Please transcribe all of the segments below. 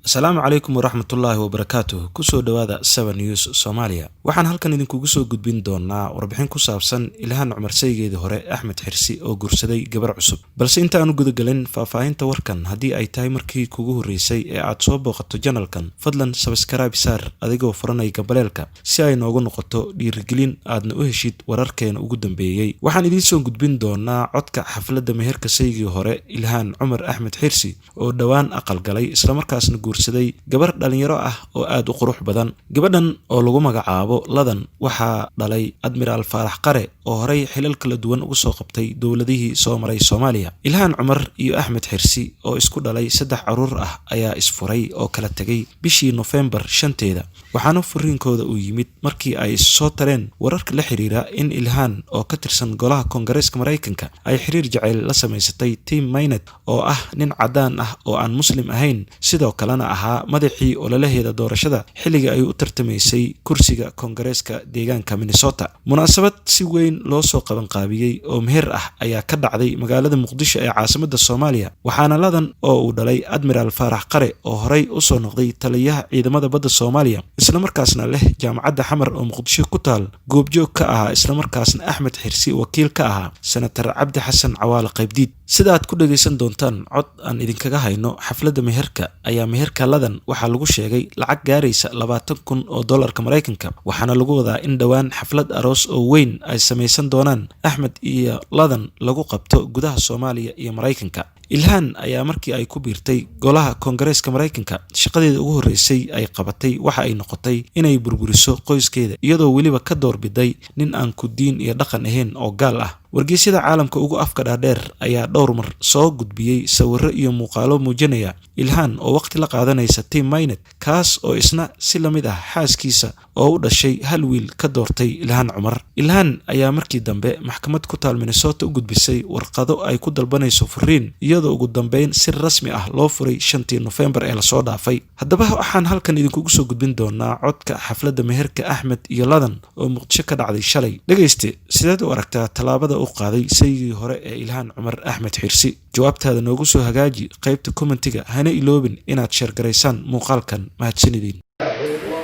Asalaamu calaykum waraxmatullaahi wabarakaatuh. Kusoo dhowaada Seven News Soomaaliya. Waxaan halkan idinkugu soo gudbin doonaa warbixin ku saabsan Ilhaan Cumar saygeedii hore Axmed Xirsi oo guursaday gabar cusub. Balse intaanu gudagelin faahfaahinta warkan, haddii ay tahay markii kugu horreysay ee aad soo booqato channelkan, fadlan subscribe saar adigoo furanay gambaleelka si ay noogu noqoto dhiirigelin aadna u heshid wararkeena ugu dambeeyey. Waxaan idiin soo gudbin doonaa codka xafladda meherka saygii hore Ilhaan Cumar Axmed Xirsi oo dhowaan aqalgalay, islamarkaasna guursaday gabar dhalinyaro ah oo aada u qurux badan. Gabadhan oo lagu magacaabo Ladan waxaa dhalay Admiraal Faarax Qare oo horey xilal kala duwan uga soo qabtay dowladihii soo maray Soomaaliya. Ilhaan Cumar iyo Axmed Xirsi oo isku dhalay saddex caruur ah ayaa isfuray oo kala tegay bishii Nofembar 5-teeda, waxaana furiinkooda uu yimid markii ay soo tareen wararka la xiriira in Ilhaan oo ka tirsan golaha Koongareeska Maraykanka ay xiriir jaceyl la samaysatay Tim Mynett oo ah nin caddaan ah oo aan Muslim ahayn, sidoo kalena ahaa madaxii ololaheeda doorashada xilliga ay u tartamaysay kursiga Koongareeska deegaanka Minnesota. Munaasabad si weyn loo soo qabanqaabiyey oo meher ah ayaa ka dhacday magaalada Muqdisho ee caasimada Soomaaliya, waxaana Ladan oo uu dhalay Admiraal Faarax Qare oo horey usoo noqday taliyaha ciidamada badda Soomaaliya, islamarkaasna leh Jaamacadda Xamar oo Muqdisho ku taal, goobjoog ka ahaa, islamarkaasna Axmed Xirsi wakiil ka ahaa Senatar Cabdi Xasan Cawaale Qaybdiid. Sida aad ku dhagaysan doontaan cod aan idinkaga hayno xafladda meherka, ayaa meherka Ladan waxaa lagu sheegay lacag gaaraysa 20,000 oo dollarka Maraykanka, waxaana lagu wadaa in dhowaan xaflad aroos oo weyn ay samaysan doonaan Axmed iyo Ladan lagu qabto gudaha Soomaaliya iyo Maraykanka. Ilhaan ayaa markii ay ku biirtay golaha Koongareeska Maraykanka, shaqadeeda ugu horreysay ay qabatay waxa ay noqotay inay burburiso qoyskeeda, iyadoo weliba ka doorbiday nin aan ku diin iyo dhaqan ahayn oo gaal ah. Wargeysyada caalamka ugu afka dhaadheer ayaa dhowr mar soo gudbiyey sawirro iyo muuqaalo muujinaya Ilhaan oo waqti la qaadanaysa Tim Mynett, kaas oo isna si la mid ah xaaskiisa oo u dhashay hal wiil ka doortay Ilhaan Cumar. Ilhaan ayaa markii dambe maxkamad ku taal Minnesota u gudbisay warqado ay ku dalbanayso furiin, iyadoo ugu dambeyn si rasmi ah loo furay 5-tii Nofembar ee lasoo dhaafay. Haddaba waxaan halkan idinkugu soo gudbin doonaa codka xafladda meherka Axmed iyo Ladan oo Muqdisho ka dhacday shalay. Dhegayste, sideed u aragtaa tallaabada u qaaday saygii hore ee Ilhaan Cumar Axmed Xirsi? Jawaabtaada noogu soo hagaaji qaybta commentiga, hana iloobin inaad share garaysaan muuqaalkan. Mahadsanidin. Waa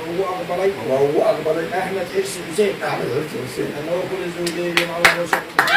ugu aqbalay. Waa ugu aqbalay. Axmed Xirsi Xuseen. Axmed Xirsi Xuseen. Annagoo kula zawjeeyay macallin.